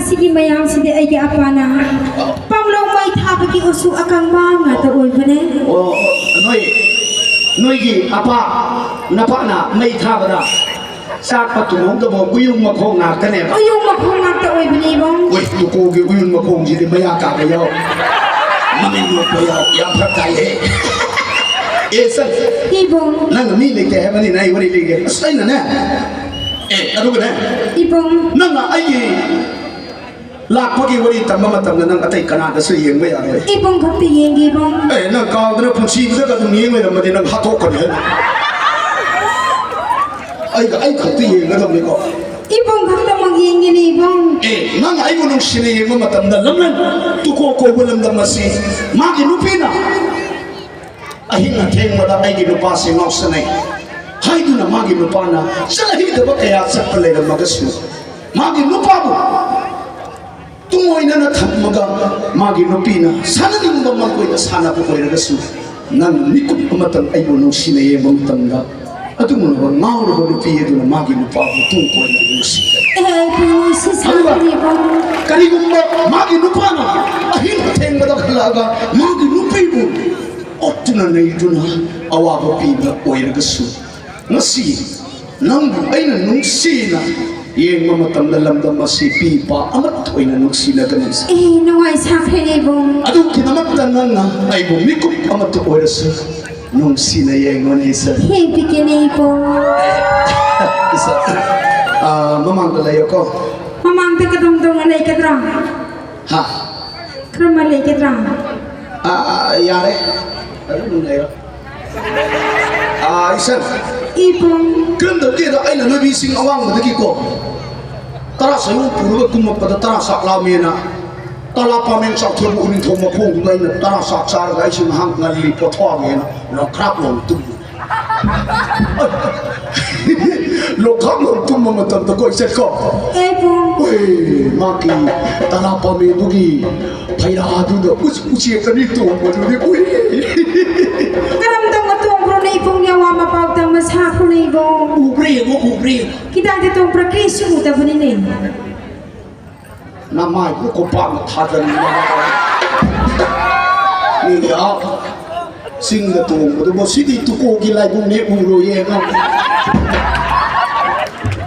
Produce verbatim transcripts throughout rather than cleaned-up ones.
ꯑꯁꯤꯒꯤ ꯃꯌꯥꯝꯁꯤꯗꯤ ꯑꯩꯒꯤ ꯑꯄꯥꯅ ꯄꯥꯝꯂꯧ ꯃꯩ ꯊꯥꯕꯒꯤ ꯎꯁꯨ ꯑꯀꯪꯕ ꯉꯥꯛꯇ ꯑꯣꯏꯕꯅꯦ꯫ ꯑꯣ, ꯅꯣꯏ, ꯅꯣꯏꯒꯤ ꯑꯄꯥ, ꯅꯄꯥꯅ ꯃꯩ ꯊꯥꯕꯗ ꯆꯥꯛꯄ ꯇꯨꯝꯍꯧꯗꯕ ꯎꯌꯨꯡ ꯃꯈꯣꯡ ꯉꯥꯛꯇꯅꯦꯕ꯫ ꯎꯌꯨꯡ ꯃꯈꯣꯡ ꯉꯥꯛꯇ ꯑꯣꯏꯕꯅꯦ, ꯏꯕꯨꯡ꯫ ꯍꯣꯏ, ꯇꯨꯀꯣꯒꯤ ꯎꯌꯨꯡ ꯃꯈꯣꯡꯁꯤꯗꯤ ꯃꯌꯥ ꯀꯥꯕ ꯌꯥꯎ, ꯃꯃꯤꯠ ꯅꯣꯛꯄ ꯌꯥꯎ, ꯌꯥꯝ ꯐꯔꯛ ꯇꯥꯏꯍꯦ꯫ ꯑꯦ, ꯁꯟ, ꯏꯕꯨꯡ꯫ ꯅꯪꯅ ꯃꯤ ꯂꯩꯇꯦ ꯍꯥꯏꯕꯅꯤꯅ ꯑꯩ ꯋꯥꯔꯤ ꯂꯩꯒꯦ꯫ ꯑꯁ, ꯑꯩꯅꯅꯦ, ꯑꯦ, ꯑꯗꯨꯒꯅꯦ, ꯏꯕꯨꯡ꯫ ꯅꯪꯅ ꯑꯩꯒꯤ ꯂꯥꯛꯄꯒꯤ ꯋꯥꯔꯤ ꯇꯝꯕ ꯃꯇꯝꯗ ꯅꯪ ꯑꯇꯩ ꯀꯅꯥꯗꯁꯨ ꯌꯦꯡꯕ ꯌꯥꯔꯣꯏ꯫ ꯏꯕꯨꯡ ꯈꯛꯇ ꯌꯦꯡꯒꯦ, ꯏꯕꯨꯡ꯫ ꯑꯦ, ꯅꯪ ꯀꯥꯎꯗꯅ ꯄꯨꯟꯁꯤꯗꯨꯗꯒ ꯑꯗꯨꯝ ꯌꯦꯡ ꯂꯩꯔꯝꯃꯗꯤ ꯅꯪ ꯍꯥꯠꯇꯣꯛꯀꯅꯤ ꯍꯥꯏ꯫ ꯑꯩꯒ ꯑꯩ ꯈꯛꯇ ꯌꯦꯡꯒꯗꯕꯅꯤꯀꯣ꯫ ꯏꯕꯨꯡ ꯈꯛꯇꯃꯛ ꯌꯦꯡꯒꯅꯤ, ꯏꯕꯨꯡ꯫ ꯑꯦ, ꯅꯪ ꯑꯩꯕꯨ ꯅꯨꯡꯁꯤꯅ ꯌꯦꯡꯕ ꯃꯇꯝꯗ ꯂꯝꯂꯟ ꯇꯨꯀꯣ ꯀꯧꯕ ꯂꯝꯗꯝ ꯑꯁꯤ ꯃꯥꯒꯤ ꯅꯨꯄꯤꯅ ꯑꯍꯤꯡ ꯑꯊꯦꯡꯕꯗ ꯑꯩꯒꯤ ꯅꯨꯄꯥꯁꯤ ꯉꯥꯎꯁꯟꯅꯩ ꯍꯥꯏꯗꯨꯅ ꯃꯥꯒꯤ ꯅꯨꯄꯥꯅ ꯆꯠꯅꯍꯤꯗꯕ ꯀꯌꯥ ꯆꯠꯄ ꯂꯩꯔꯝꯃꯒꯁꯨ ꯃꯥꯒꯤ ꯅꯨꯄꯥꯕꯨ ꯇꯨꯡ ꯑꯣꯏꯅꯅ ꯊꯝꯃꯒ ꯃꯥꯒꯤ ꯅꯨꯄꯤꯅ ꯁꯥꯟꯅꯅꯤꯡꯕ ꯃꯈꯣꯏꯗ ꯁꯥꯟꯅꯕ ꯑꯣꯏꯔꯒꯁꯨ ꯅꯪ ꯃꯤꯀꯨꯞ ꯑꯃꯇꯪ ꯑꯩꯕꯨ ꯅꯨꯡꯁꯤꯅ ꯌꯦꯡꯕ ꯃꯇꯝꯗ ꯑꯗꯨꯒꯨꯝꯂꯕ ꯉꯥꯎꯔꯕ ꯅꯨꯄꯤ ꯑꯗꯨꯅ ꯃꯥꯒꯤ ꯅꯨꯄꯥꯕꯨ ꯇꯨꯡ ꯀꯣꯏꯅ ꯅꯨꯡꯁꯤꯒꯅꯤ꯫ ꯑꯦ, ꯄꯨꯟꯁꯤ ꯑꯗꯨꯒ ꯁꯥꯡꯂꯤꯕ꯫ ꯀꯔꯤꯒꯨꯝꯕ ꯃꯥꯒꯤ ꯅꯨꯄꯥꯅ ꯑꯍꯤꯡ ꯑꯊꯦꯡꯕꯗ ꯍꯜꯂꯛꯑꯒ ꯃꯥꯒꯤ ꯅꯨꯄꯤꯕꯨ ꯑꯣꯠꯇꯨꯅ ꯅꯩꯗꯨꯅ ꯑꯋꯥꯕ ꯄꯤꯕ ꯑꯣꯏꯔꯒꯁꯨ ꯉꯁꯤ ꯅꯪꯕꯨ ꯑꯩꯅ ꯅꯨꯡꯁꯤꯅ ꯌꯦꯡꯕ ꯃꯇꯝꯗ ꯂꯝꯗꯝ ꯑꯁꯤ ꯄꯤ ꯏꯄꯥ ꯑꯃꯠꯇ ꯑꯣꯏꯅ ꯅꯨꯡꯁꯤꯅꯒꯅꯤ꯫ ꯑꯦ, ꯅꯨꯡꯉꯥꯏ ꯁꯥꯈ꯭ꯔꯦꯅꯦ, ꯏꯕꯨꯡ꯫ ꯑꯗꯨꯒꯤꯗꯃꯛꯇ ꯅꯪꯅ ꯑꯩꯕꯨ ꯃꯤꯀꯨꯞ ꯑꯃꯠꯇ ꯑꯣꯏꯔꯁꯨ ꯅꯨꯡꯁꯤꯅ ꯌꯦꯡꯉꯨꯅꯦ, ꯁꯛ꯫ ꯍꯦ, ꯄꯤꯛꯀꯦꯅꯦ, ꯏꯕꯨꯡ꯫ ꯁꯛ꯫ ꯑꯥ, ꯃꯃꯥꯡꯗ ꯂꯩꯌꯣꯀꯣ꯫ ꯃꯃꯥꯡꯗ ꯀꯗꯣꯝ ꯇꯧꯅ ꯂꯩꯒꯗ꯭ꯔꯥ? ꯍꯥ? ꯀꯔꯝꯕ ꯂꯩꯒꯗ꯭ꯔꯥ? ꯑꯥ, ꯑꯥ, ꯌꯥꯔꯦ꯫ ꯑꯗꯨꯝ ꯂꯩꯔꯣ꯫ ꯑꯥ, ꯏꯆꯟ꯫ ꯏꯕꯨꯡ꯫ ꯀꯔꯝ ꯇꯧꯒꯦꯗ ꯑꯩꯅ ꯅꯣꯏꯕꯤꯁꯤꯡ ꯑꯋꯥꯡꯕꯗꯒꯤꯀꯣ ꯇꯔꯥ ꯁꯌꯣꯡ ꯄꯨꯔꯒ ꯀꯨꯝꯃꯛꯄꯗ ꯇꯔꯥ ꯆꯥꯛ ꯂꯥꯝꯃꯦꯅ ꯇꯔꯥ ꯄꯥꯃꯦꯟ ꯆꯥꯎꯊꯣꯏꯕ ꯎꯅꯤꯡꯊꯧ ꯃꯈꯣꯡꯗꯨꯗ ꯑꯩꯅ ꯇꯔꯥ ꯆꯥꯛ ꯆꯥꯔꯒ ꯑꯩꯁꯨ ꯉꯥꯏꯍꯥꯛ ꯉꯜꯂꯤ ꯄꯣꯊꯥꯒꯦꯅ ꯂꯣꯡꯈ꯭ꯔꯥꯞ ꯂꯣꯡ ꯇꯨꯝꯃꯤ꯫ ꯂꯣꯡꯈ꯭ꯔꯥꯞ ꯂꯣꯡ ꯇꯨꯝꯕ ꯃꯇꯝꯗ ꯀꯣ ꯏꯆꯟ ꯀꯣ꯫ ꯏꯕꯨꯡ꯫ ꯍꯣꯏ, ꯃꯥꯒꯤ ꯇꯔꯥ ꯄꯥꯃꯦꯟꯗꯨꯒꯤ ꯐꯩꯔꯥꯗꯨꯗ ꯎꯆ-, ꯎꯆꯦꯛ ꯑꯅꯤ ꯇꯣꯡꯕꯗꯨꯗꯤ ꯎꯏ꯫ ꯀꯔꯝ ꯇꯧꯅ ꯇꯣꯡꯕ꯭ꯔꯣꯅꯦ ꯏꯕꯨꯡ? ꯌꯥꯋꯥ ꯃꯄꯥꯎ ꯇꯝꯕ ꯁꯥꯈ꯭ꯔꯣꯅꯦ ꯏꯕꯨꯡ꯫ ꯎꯕ꯭ꯔꯥ ꯌꯦꯡꯉꯣ, ꯎꯕ꯭ꯔꯥ ꯌꯦꯡꯉꯣ꯫ ꯀꯗꯥꯏꯗ ꯇꯣꯡꯕ꯭ꯔꯥ? ꯀꯔꯤꯁꯨ ꯎꯗꯕꯅꯤꯅꯦ꯫ ꯅꯃꯥꯏꯗꯨ ꯀꯣꯝꯄꯥꯛꯅ ꯊꯥꯖꯤꯟꯕ꯫ ꯃꯤꯒꯤ ꯑꯥ ꯆꯤꯡꯗ ꯇꯣꯡꯕꯗꯨꯕꯨ ꯁꯤꯗꯤ ꯇꯨꯀꯣꯒꯤ ꯂꯥꯏꯕꯨꯡꯅꯦ ꯎꯔꯣꯏꯌꯦ ꯑꯉꯥꯡ꯫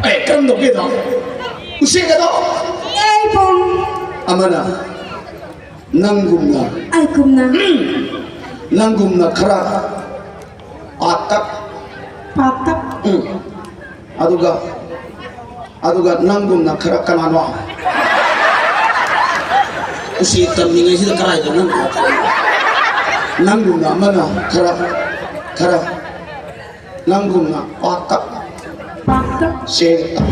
ꯑꯦ, ꯀꯔꯝ ꯇꯧꯒꯦꯗꯣ? ꯎꯆꯦꯛ ꯑꯗꯣ? ꯑꯩꯕꯨ꯫ ꯑꯃꯅ ꯅꯪꯒꯨꯝꯅ꯫ ꯑꯩꯒꯨꯝꯅ꯫ ꯅꯪꯒꯨꯝꯅ ꯈꯔ ꯄꯥꯇꯛ꯫ ꯄꯥꯇꯛ꯫ ꯎꯝ꯫ ꯑꯗꯨꯒ, ꯑꯗꯨꯒ ꯅꯪꯒꯨꯝꯅ ꯈꯔ ꯀꯅꯥꯅꯣ? ꯎꯆꯦꯛ ꯇꯝꯃꯤꯉꯩꯁꯤꯗ ꯀꯔꯥꯏꯗ ꯅꯪ? ꯅꯪꯒꯨꯝꯅ ꯑꯃꯅ ꯈꯔ, ꯈꯔ, ꯅꯪꯒꯨꯝꯅ ꯄꯥꯛꯇꯛ, ꯄꯥꯛꯇꯛ꯫ ꯆꯦꯡꯇꯛ,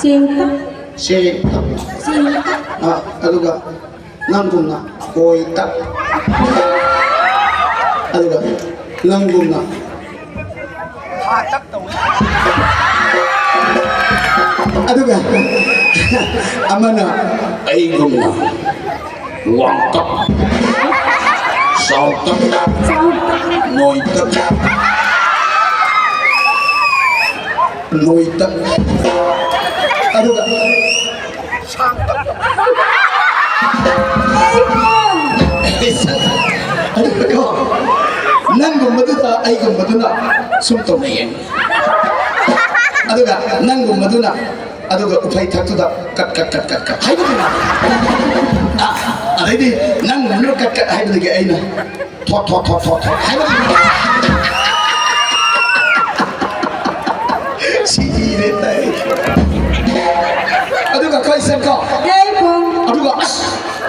ꯆꯦꯡꯇꯛ꯫ ꯆꯦꯡꯇꯛ꯫ ꯆꯦꯡꯇꯛ꯫ ꯑꯥ, ꯑꯗꯨꯒ ꯅꯪꯒꯨꯝꯅ ꯀꯣꯏꯇꯛ꯫ ꯑꯗꯨꯒ ꯅꯪꯒꯨꯝꯅ ꯍꯥꯇꯛ ꯇꯧꯏ꯫ ꯑꯗꯨꯒ ꯑꯃꯅ ꯑꯩꯒꯨꯝꯅ ꯋꯥꯡꯇꯛ, ꯆꯥꯎꯇꯛ, ꯅꯣꯏꯇꯛ, ꯅꯣꯏꯇꯛ꯫ ꯑꯗꯨꯒ ꯑꯗꯨꯒꯀꯣ, ꯅꯪꯒꯨꯝꯕꯗꯨꯗ ꯑꯩꯒꯨꯝꯕꯗꯨꯅ ꯁꯨꯝ ꯇꯧꯅꯩꯌꯦ꯫ ꯑꯗꯨꯒ ꯅꯪꯒꯨꯝꯕꯗꯨꯅ, ꯑꯗꯨꯒ ꯎꯐꯩ ꯊꯛꯇꯨꯗ ꯀꯠ ꯀꯠ ꯀꯠ ꯀꯠ ꯀꯠ ꯍꯥꯏꯕꯗꯨꯅ, ꯑ, ꯑꯗꯩꯗꯤ ꯅꯪꯒꯨꯝꯕꯗꯨꯅ ꯀꯠ ꯀꯠ ꯍꯥꯏꯕꯗꯒꯤ ꯑꯩꯅ ꯊꯣꯠ ꯊꯣꯠ ꯊꯣꯠ ꯊꯣꯠ ꯊꯣꯠ ꯍꯥꯏꯕꯗꯨꯅ꯫ ꯁꯤꯔꯦ ꯇꯥꯏ꯫ ꯑꯗꯨꯒ ꯀꯩ ꯁꯦꯝꯀꯣ? ꯑꯗꯨꯒ ꯑꯁ,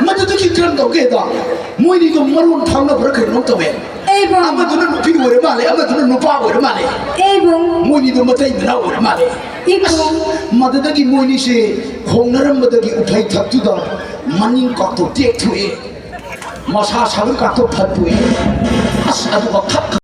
ꯃꯗꯨꯗꯒꯤ ꯀꯔꯝ ꯇꯧꯒꯦꯗ? ꯃꯣꯏꯅꯤꯗꯣ ꯃꯔꯣꯟ ꯊꯥꯡꯅꯕ꯭ꯔꯥ ꯀꯩꯅꯣꯝ ꯇꯧꯋꯦ꯫ ꯑꯃꯗꯨꯅ ꯅꯨꯄꯤ ꯑꯣꯏꯔ ꯃꯥꯜꯂꯦ, ꯑꯃꯗꯨꯅ ꯅꯨꯄꯥ ꯑꯣꯏꯔ ꯃꯥꯜꯂꯦ꯫ ꯃꯣꯏꯅꯤꯗꯣ ꯃꯇꯩ ꯃꯅꯥꯎ ꯑꯣꯏꯔ ꯃꯥꯜꯂꯦ꯫ ꯑꯁ, ꯃꯗꯨꯗꯒꯤ ꯃꯣꯏꯅꯤꯁꯦ ꯍꯣꯡꯅꯔꯝꯕꯗꯒꯤ ꯎꯐꯩ ꯊꯛꯇꯨꯗ ꯃꯅꯤꯡ ꯀꯥꯛꯇꯣ ꯇꯦꯛꯊꯣꯛꯑꯦ꯫ ꯃꯁꯥ ꯁꯔꯨ ꯀꯥꯛꯇꯣ ꯐꯠꯇꯣꯛꯑꯦ꯫ ꯑꯁ, ꯑꯗꯨꯒ ꯈꯞ